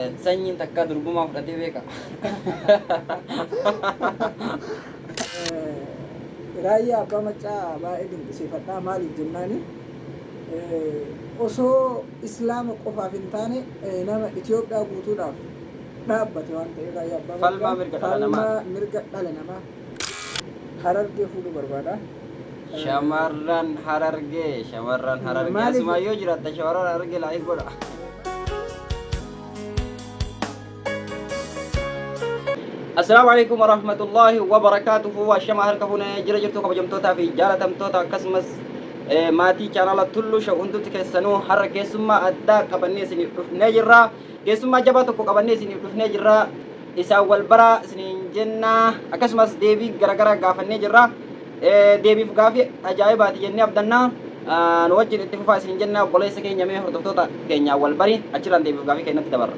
Sanyiin takkaa durbumaa fudhatee beeka. Raayyaa Abbaa Maccaa baay'ee dinqisiifadha. Maaliif jennaani, osoo Islaama qofaaf hin taane nama Itoophiyaa guutuudhaaf dhaabbate waan ta'eef, Raayyaa Abbaa Falmaa Maccaa mirga dhala namaa. Falmaa mirga dhala namaa. Harargee fuudhuu barbaada. Shamarran Harargee, shamarran Harargee. Maaliif? Asumaan yoo jiraattan, shamarran Harargee like godha. Assalaamu alaikum warahmatullahi wabarakaatuhu. Ashama, harka fuunee, jira jirtu kabajamtootaa fi jaalatamtoota, akkasumas maatii chaanala Tulluu Show hundutti keessanuu, har'a keessummaa addaa qabannee isiniif dhufnee jirra. Keessummaa jabaa tokko qabannee isiniif dhufnee jirra. Isaan wal baraa isiniin jenna. Akkasumas deebii garaagaraa gaafannee jirra. Deebiif gaafii ajaa'ibaati jennee abdannaa. Nu wajjin itti fufaa isiniin jenna. Obboleessa keenya, mee hordoftoota keenyaa wal bari, achirraan deebiif gaafii keenyatti dabarra.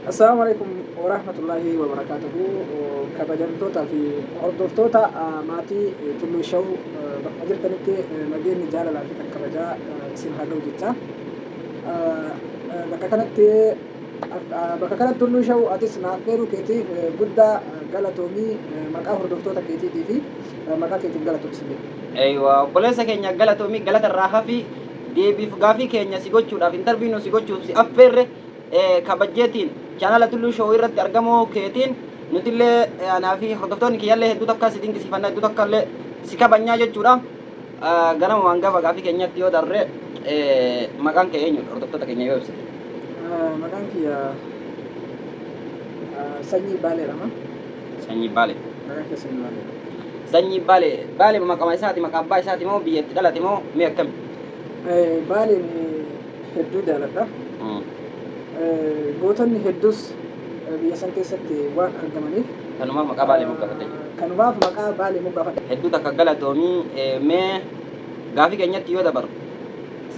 Assalaamu alaikum warahmatullahi wabarakatuhu. Kabajamtoota fi hordoftoota maatii Tulluu Show, bakka jirtanitti nageenyi jaalalaa fi kan kabajaa isin haa ga'u jecha. Bakka kanatti Tulluu Show, atis naaf feeruu keetiif guddaa galatoomii, maqaa hordoftoota keetiitii fi maqaa keetiin galatoomi sin jedha. Eeywa, obboleessa keenya, galatoomii, galata irraa hafi. Deebiif gaafii keenya si gochuudhaaf, interview nu si gochuuf si affeerre kabajjeetiin chaanala Tulluu Show irratti argamuu keetiin nutillee, anaa fi hordoftoonni kiyyallee hedduu takka si dinqisiifanna, hedduu takka illee si kabajnaa jechuudha. Ganama waan gaafa gaafii keenyatti yoo darre, maqaan kee eenyudha, hordoftoota keenya yoo ibsite? Maqaan kiyya Sanyii Baalee jedhama. Sanyii Baalee. Maqaan kiyya Sanyii Baalee. Sanyii Baalee. Baalee maqama isaati, maqaa abbaa isaati moo biyya itti dhalate moo mee akkami? Baaleen hedduu jaaladha. Gootonni hedduus biyya san keessatti waan argamaniif Kanumaaf maqaa Baalee moggaafate jechuudha. Kanumaaf maqaa Baalee moggaafadhe. Hedduu takka galatoomii. Mee gaafii keenyatti yoo dabarru,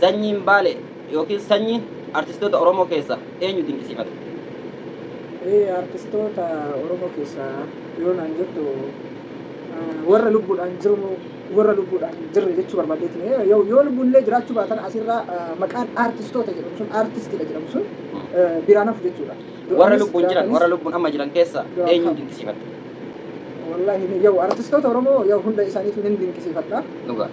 sanyiin Baalee yookiin sanyiin artistoota Oromoo keessa eenyu dinqisiifata? Artistoota Oromoo keessaa yoo naan jettu, warra lubbuudhaan jiru moo warra lubbuudhaan hin jirre jechuu barbaaddeetiin? Yoo lubbuunillee jiraachuu baatan, asirraa maqaan artistoota jedhamu sun, artistiidha jedhamu sun biraan hafu jechuudha. Warra lubbuun jiran, warra lubbuun amma jiran keessa eenyuun dinqisiifatta? Wallahi, yoo artistoota Oromoo yoo hunda isaaniitu nin dinqisiifadha. Dhugaa.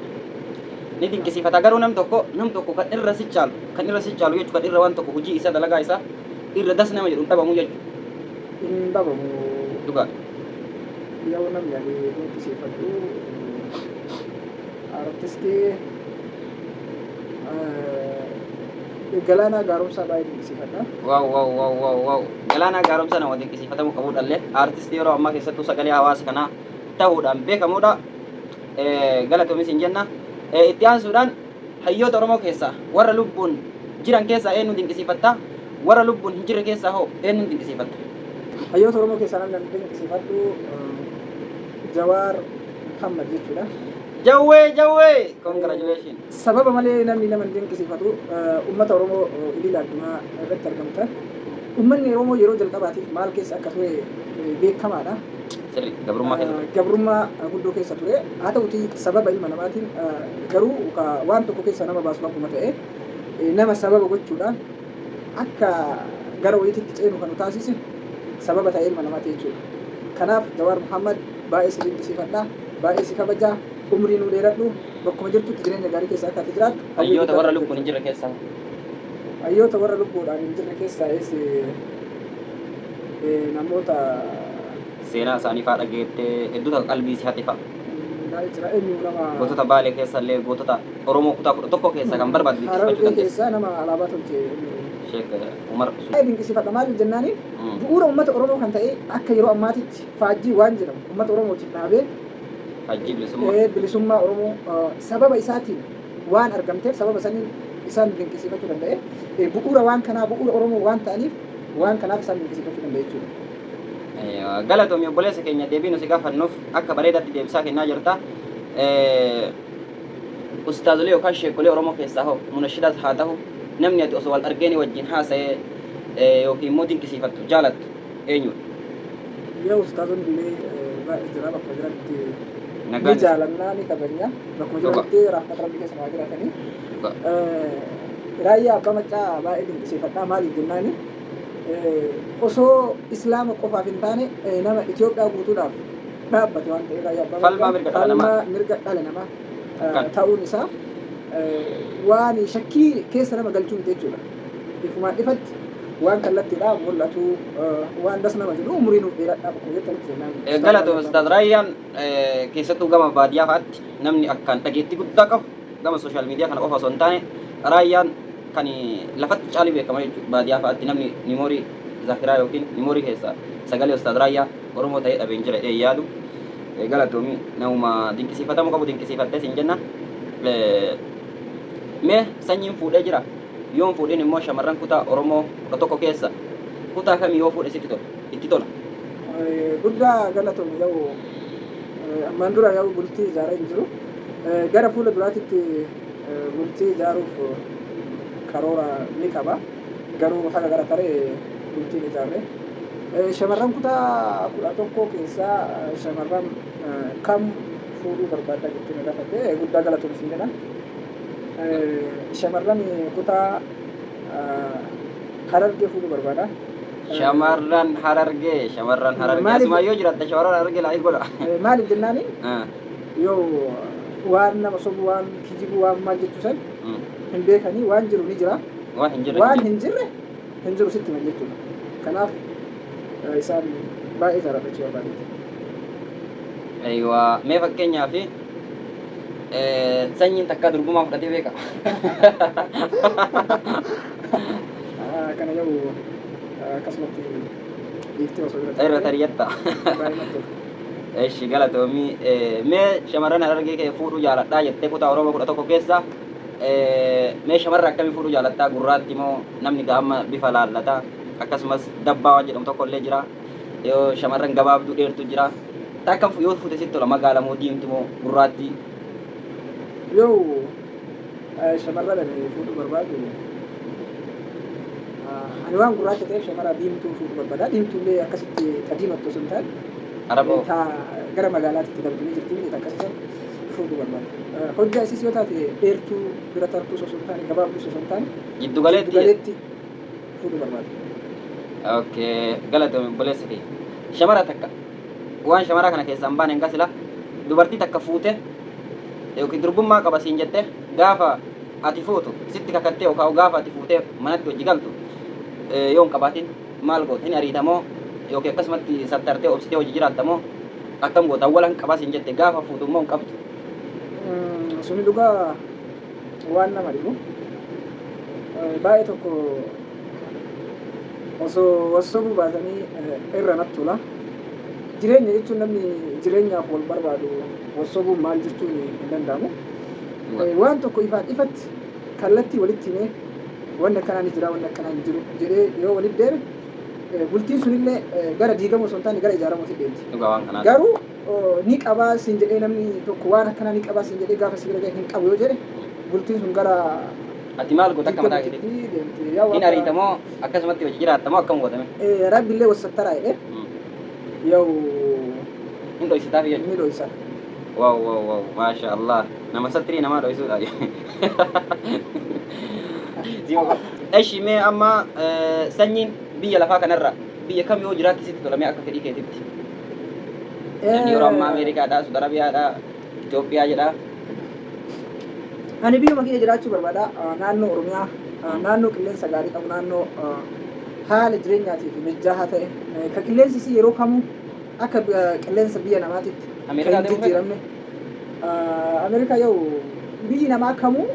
Ni dinqisiifata, garuu nam tokko kan irra si caalu, kan irra si caalu jechuun kan irra waan tokko hojii isaa, dalagaa isaa irra das nama jedhu hin dhabamu jechuudha. Hin dhabamu. Dhugaa. Yoo namni ani dinqisiifadhu artistii Galaanaa Gaaromsaa baay'ee dinqisiifadha. Wow! Galaanaa Gaaromsaa nama dinqisiifatamuu qabudhallee, artistii yeroo ammaa keessattuu sagalee hawaasa kanaa ta'uudhaan beekamudha. Galatoomis hin jenna. Itti aansuudhaan hayyoota Oromoo keessaa warra lubbuun jiran keessaa eenyu dinqisiifatta? Warra lubbuun hin jirre keessaa hoo eenyuun dinqisiifatta? Hayyoota Oromoo keessaa namni ani dinqisiifadhu Jawaar Muhammad jechuudha. Jawwee, Jawwee! Congratulations! Sababa malee namni nama hin dinqisiifatu. Uummata Oromoo idil addunyaa irratti argamtan. Uummanni Oromoo yeroo jalqabaatiif maal keessa akka ture beekamaadha. Sirri, gabrummaa keessa ture. Gabrummaa guddoo keessa ture. Haa ta'uti, sababa ilma namaatiin garuu waan tokko keessa nama baasu akkuma ta'e, nama sababa gochuudhaan akka gara wayiititti ceenu kan nu taasise sababa ta'e ilma namaati jechuudha. Kanaaf Jawaar Muhammad baay'ee si dinqisiifadha. Baay'ee si kabaja. Umrii nuu dheeradhu. Bakkuma jirtutti jireenya gaarii keessa akka ati jiraattu hawwii Hayyoota guddaa warra qabda lubbuun hin jechuudha. jirre keessaa? Hayyoota warra lubbuudhaan hin jirre keessaa namoota seenaa isaanii fa'aa dhageettee hedduu takka qalbii si hate fa'a. Baay'ee jira. Eenyu nama Gootota Baalee keessa illee, gootota Oromoo kutaa 11 keessaa kan barbaadu dinqisiifachuu Harargee dandeessa. keessaa nama alaabaa tolche eenyu? Sheek Umar Baay'ee dinqisiifadha. Maaliif jennaani, bu'uura uummata Oromoo kan ta'e, akka yeroo ammaatitti faajjii waan jedhamu uummata Oromootiif dhaabee Faajjii bilisummaa. Bilisummaa Oromoo sababa isaatiin waan argamteef, sababa saniin isaan dinqisiifachuu danda'e. Bu'uura waan kanaa, bu'uura Oromoo waan ta'aniif, waan kanaaf isaan dinqisiifachuu danda'e jechuudha. Galatoomi obboleessa keenya, deebii nuti gaafannuuf akka bareedaatti deebisaa kennaa jirta. Ustaazolee yookaan sheekolee Oromoo keessaa hoo, munashidaas haa ta'u, namni ati osoo wal argeeni wajjin haasa'ee yookiin immoo dinqisiifattu, jaalattu eenyudha? Yoo ustaazonni illee baay'ee jira, bakka jiranitti ni Nagaan isa. jaalannaa, ni kabajna. Bakkuma jiranitti rahmata Rabbii keessa haa jiraatanii. Dhugaa. Raayyaa Abbaa Maccaa baay'ee dinqisiifadha. Maaliif jennaani, Osoo Islaama qofaaf hin taane nama Itoophiyaa guutuudhaaf dhaabbate waan ta'eef Raayyaa Abbaa Falmaa Macaa mirga dhala namaa. falmaa mirga dhala namaa Kan. ta'uun isaa waan shakkii keessa nama galchuu miti jechuudha. Ifumaan ifatti waan kallattiidhaa mul'atu, waan das nama jedhu, umurii nuuf dheeradhaa bakkuma jettanitti jennaan. Ustaaz Galatoom Raayyaa Abbaa Ustaaz Macaa. Raayyaan, keessattuu gama baadiyyaa fa'aatti namni akkaan dhageettii guddaa qabu, gama social media kana qofa osoo hin taane Raayyaan kan lafatti caalii beekama jechuudha. Baadiyyaa fa'aatti namni memory zaakiraa yookiin memory keessa sagalee Ustaaz Raayyaa Oromoo ta'ee dhabeen jira jedhee yaadu. Galatoomii, namuma dinqisiifatamuu qabu dinqisiifattee siin jenna. Mee sanyiin fuudhee jira? Yoon fuudhin immoo shamarran kutaa Oromoo 11 keessa kutaa kamii yoo fuudhe sitti tola? Itti tola? Guddaa galatoomi. Yaa'u ammaan dura yaa'u bultii ijaaraa hin jiru. Gara fuula duraatitti bultii ijaaruuf karoora ni qaba. Garuu haga gara taree bultiin ijaarre. Shamarran kutaa 11 keessaa shamarran kam fuudhuu barbaadda jettee na gaafatte, guddaa galatoomi siin jedha. Shamarran kutaa Harargee fuudhuu barbaada. Shamarran Harargee, shamarran Harargee. Maaliif Asuma yoo jiraatte shamarran Harargee like godha. Maaliif jennaani, yoo waan nama sobu, waan kijibu, waan maal jechuu san hin beekanii, waan jiru ni jira. Waan hin jirre waan hin hin jirre hin jiru sitti himan jechuudha. Kanaaf isaan baay'ee jaalladhachuu barbaadeeti. Aywa, mee fakkeenyaaf sanyiin takkaa durbumaa fudhatee beeka? Kana yoo akkasumatti dhiiftee osoo bira Irra tartee tariyyatta. baay'ee natti tola. Eshi, galatoomii. Mee shamarran Harargee kee fuudhuu jaaladhaa jettee, kutaa Oromoo 11 keessa mee shamarra akkamii fuudhuu jaalattaa? Gurraatti moo? Namni gaama bifa laallata, akkasumas dabbaa waan jedhamu tokko illee jira. Yoo shamarran gabaabduu dheertu jira. Ta akkam yoo fuute sitti tola? Magaala moo diimtu moo gurraattii? Yoo shamarran ani fuudhuu barbaadu, ani waan gurraacha ta'eef shamara diimtuu fuudhuu barbaada. Diimtuu illee akkasitti ta diimattu osoo hin taane Araboo. ta gara magaalaatti dabdu ni jirti, miti akkasitti fuudhuu barbaada. Hojjaa isiis yoo taate dheertuu bira tartuus osoo hin taane, gabaabduus osoo hin taane, Jiddu galeetti. Jiddu galeetti fuudhuu barbaada. Okay, galatoomi obboleessa kee. Shamara takka waan shamara kana keessaa hin baane hin sila dubartii takka fuute yookiin durbummaa qaba siin jette, gaafa ati fuutu sitti kakattee yookaan gaafa ati fuutee manatti hojii galtu yoo hin qabaatin maal goota? Hin ariitamoo yookiin akkasumatti sattartee obsitee hojii jiraattamoo, akkam goota? Awwala hin qabaa siin jette, gaafa fuutu immoo hin qabdu. Suni dhugaa waan nama dhibu. Baay'ee tokko osoo wassobuu baatanii irra natti tola. Jireenya jechuun namni jireenyaaf wal barbaadu wassobuun maal jechuun hin danda'amu. Waan tokko ifaan ifatti kallattii walitti himee, wanni akkanaa ni jira, wanni akkanaa hin jiru jedhee yoo walitti deeme, bultiin sunillee gara diigamuu osoo hin taane gara ijaaramuutti deemti. Dhugaa waan kanaati. Garuu ni qabaa siin jedhee, namni tokko waan akkanaa ni qabaa siin jedhee, gaafa si bira gahe hin qabu yoo jedhe, bultiin sun gara Ati maal goota akka mataa keetiitti? diigamuutti deemti. Yaa Hin akka ariitamoo, akkasumatti hojii jiraattamoo, akkam gootame? Rabbi illee wasattaraa jedhee yoo Hin dhoysitaaf jechuudha. Ni dhoysa. Wow, maasha Allah, nama sattirii namaa dhoysuudha. Eshi, mee amma sanyiin biyya lafaa kanarra biyya kam yoo jiraatte sitti tola, mee akka fedhii keetitti? Namni yeroo ammaa Ameerikaadha, Saudi Arabiyaadha, Itoophiyaa jedha. Ani biyyuma kiyya jiraachuu barbaada. Naannoo Oromiyaa, naannoo qilleensa gaarii qabu, naannoo haala jireenyaatiif mijaa'aa ta'e, kan qilleensi isii yeroo kamuu akka qilleensa biyya namaatitti kan Ameerikaa hin deemuu feeta? jijjiiramne. Ameerikaa yoo biyyi namaa kamuu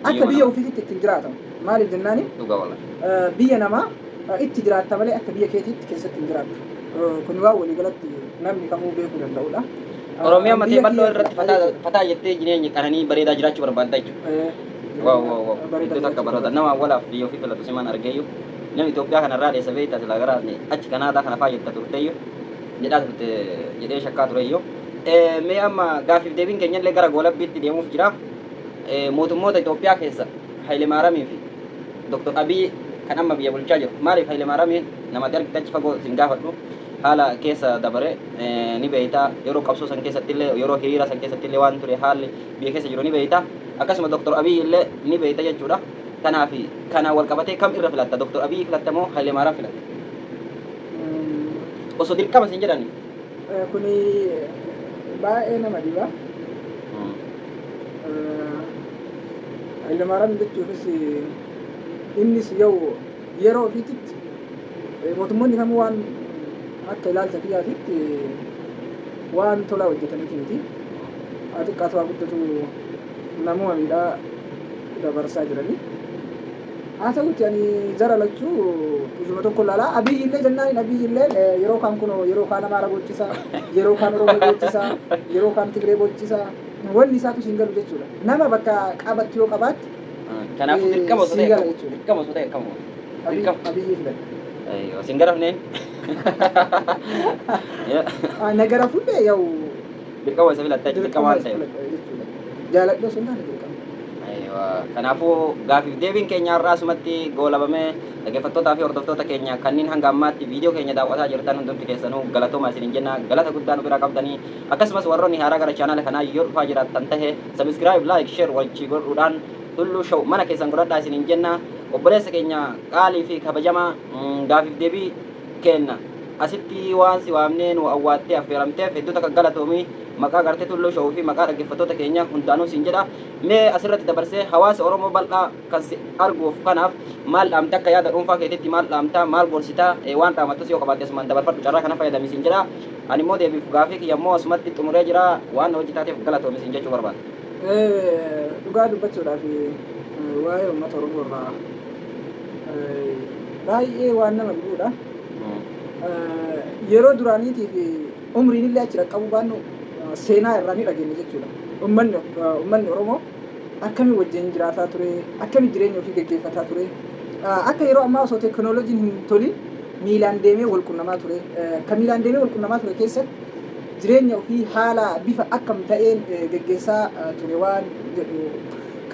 akka Biyyuma biyya namaa. ofiititti ittiin jiraatamu. Maaliif jennaani, Dhugaa wala. biyya namaa itti jiraatta malee akka biyya keetiitti keessatti hin jiraattu. Kun waan waliigalatti namni kamuu beekuu danda'udha. Oromiyaa matee Biyya bal'oo kiyya irratti filadha fataa jechuudha. fataa jettee jireenya qananii bareedaa jiraachuu barbaadda jechuudha. Wow. Bareedaa Iddoo takka jiraachuu barbaada. barbaada. Nama awwalaaf biyya ofii filatu simaan argeeyyu. Namni Itoophiyaa kanarraa dheessa beektaa, silaa gara achi Kanaadaa kana faa jetta turteeyyu. Jedhaa turte jedhee shakkaa tureeyyu. Mee amma gaaffiif deebiin keenyallee gara goolabbiitti deemuuf jira. Mootummoota Itoophiyaa keessa Haile Maaramii fi Dr. Abiy kan amma biyya bulchaa jiru. Maaliif Haile Maaramiin namatti argite achi fagoo sin gaafadhu, haala keessa dabare ni beeyta, yeroo qabsoo san keessatti illee, yeroo hiriira san keessatti illee waan ture, haalli biyya keessa jiru ni beeyta, akkasuma Dr. Abiy illee ni beeyta jechuudha. Tanaa fi kanaan wal qabatee kam irra filatta? Dr. Abiyyi filatta moo Hayilemaaraam filatta? Osoo dirqama siin jedhani. Kuni baay'ee nama dhiba. Hayilemaaraam jechuufis innis yoo yeroo ofiititti mootummoonni kamuu waan akka ilaalcha kiyyaatitti waan tolaa hojjetaniiti miti. Haa xiqqaatu haa guddatu namuma miidhaa dabarsaa jiranii. Haa ta'uti ani jara lachuu ijuma tokko ilaalaa. Abiyyi illee jennaan Abiyyi illee yeroo kaan kunoo yeroo kaan Amaara boochisa, yeroo kaan Oromoo boochisa, yeroo kaan Tigree boochisa. Wanni isaatu siin galu jechuudha. Nama bakka qabattu yoo qabaatte Kanaafuu dirqama osoo sii ta'e gala akkam jechuudha. dirqama osoo ta'e akkam goota? Dirqama. Abiyyi filadha. Ayyoo sin garafneen. Na garafullee yaa'u Dirqama isa filatta jechuudha dirqama dirqama waan isa ta'eef. filadha jechuudha. Jaaladhee osoo hin taane dirqama. Aywa. Kanaafuu gaafiif deebiin keenya har'aa asumatti goolabamee dhaggeeffattootaa fi hordoftoota keenya kanneen hanga ammaatti viidiyoo keenya daawwataa jirtan hundumti keessanuu galatoomaa isiniin jenna. Galata guddaa nu biraa qabdanii akkasumas warroonni haaraa gara chaanaala kanaa yoo dhufaa jiraattan tahe subscribe, like, share wajji godhuudhaan Tulluu Show mana keessan godhadhaa isiniin jenna. Obboleessa keenya qaalii fi kabajamaa gaafiif deebii keenna asitti waan si waamnee nu awwaattee affeeramteef hedduu takka galatoomi maqaa gartee Tulluu Show fi maqaa dhaggeeffattoota keenya hundaanuu siin jedha. Mee asirratti dabarsee hawaasa Oromoo bal'aa kan si arguuf kanaaf maal dhaamta akka yaada dhuunfaa keetitti maal dhaamta maal gorsita waan dhaamattus yoo qabaatte asumaan dabarfadhu carraa kana fayyadami siin jedha. Ani immoo deebiif gaafii kiyya immoo asumatti xumuree jira waan na hojii taateef galatoomi siin jechuu barbaada. Dhugaa dubbachuudhaaf waa'ee uummata Oromoo irraa baay'ee waan nama dhibuudha. Yeroo duraaniitii fi umriin illee achi dhaqqabuu baannu seenaa irraa ni dhageenya jechuudha. Uummanni uummanni Oromoo akkamiin wajjin jiraataa ture, akkamiin jireenya ofii geggeeffataa ture, akka yeroo ammaa osoo teekinooloojiin hin tolin miilaan deemee wal qunnamaa ture. Kan miilaan deemee wal qunnamaa ture keessatti jireenya ofii haala bifa akkam ta'een geggeessaa ture waan jedhu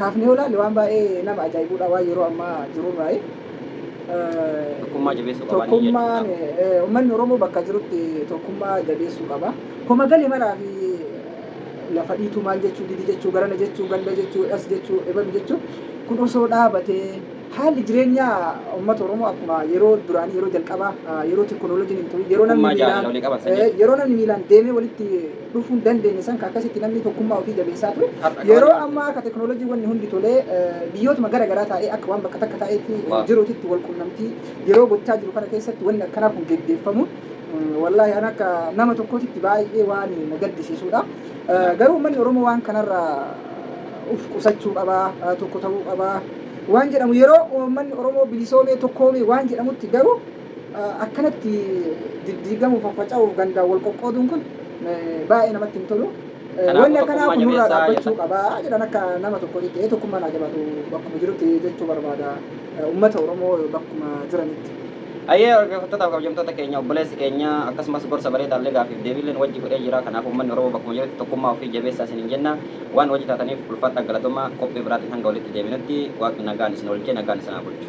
kaafnee yoo ilaalle waan baay'ee nama ajaa'ibuudha waan yeroo ammaa jirurraayi. Tokkummaa jabeessuu qabaanii Tokkummaan jechuudha. uummanni Oromoo bakka jirutti tokkummaa jabeessuu qaba. Homa gale maraa fi lafa dhiituu maal jechuu didi jechuu garana jechuu ganda jechuu as jechuu ebalu jechuu kun osoo dhaabatee haalli jireenyaa uummata Oromoo akkuma yeroo duraanii yeroo jalqabaa yeroo teekinooloojiin hin turin yeroo namni Tokkummaa jaalala miilaan walii qaban san jechuudha. yeroo namni miilaan deemee walitti dhufuu hin dandeenye san ka akkasitti namni tokkummaa ofii jabeessaa ture. Har'a Yeroo qaban ammaa akka teekinooloojii wanni hundi tolee biyyootuma gara garaa taa'ee akka waan bakka takka taa'eetti jiruutitti wal qunnamtii yeroo gochaa jiru kana keessatti wanni akkanaa kun geggeeffamuun wallaahi an akka nama tokkootitti baay'ee waan na gaddisiisudha. Garuu uummanni Oromoo waan kanarraa uf qusachuu qaba, tokko ta'uu qaba waan jedhamu yeroo uummanni Oromoo bilisoomee tokkoomee waan jedhamutti garuu akkanatti diddiigamuuf faffaca'uuf gandaan wal qoqqooduun kun baay'ee namatti hin tolu. Kanaafuu Wanni akkanaa tokkummaa kun nurraa jabeessaa dhaabbachuu jetta. qaba jedhan akka nama tokkootitti tokkummaan haa jabaatu bakkuma jirutti jechuu barbaada uummata Oromoo bakkuma jiranitti. Hayyee dhaggeeffattootaaf kabajamtoota keenya obboleessi keenya akkasumas gorsa bareedaallee gaafiif deebiilleen wajji godhee jira. Kanaafuu uummanni Oromoo bakkuma jirutti tokkummaa ofii jabeessaa isiniin jenna. Waan wajji taataniif ulfaadhaa galatoomaa qophii biraatiin hanga walitti deebinutti waaqni nagaan isin oolchee nagaan isin haa bulchu.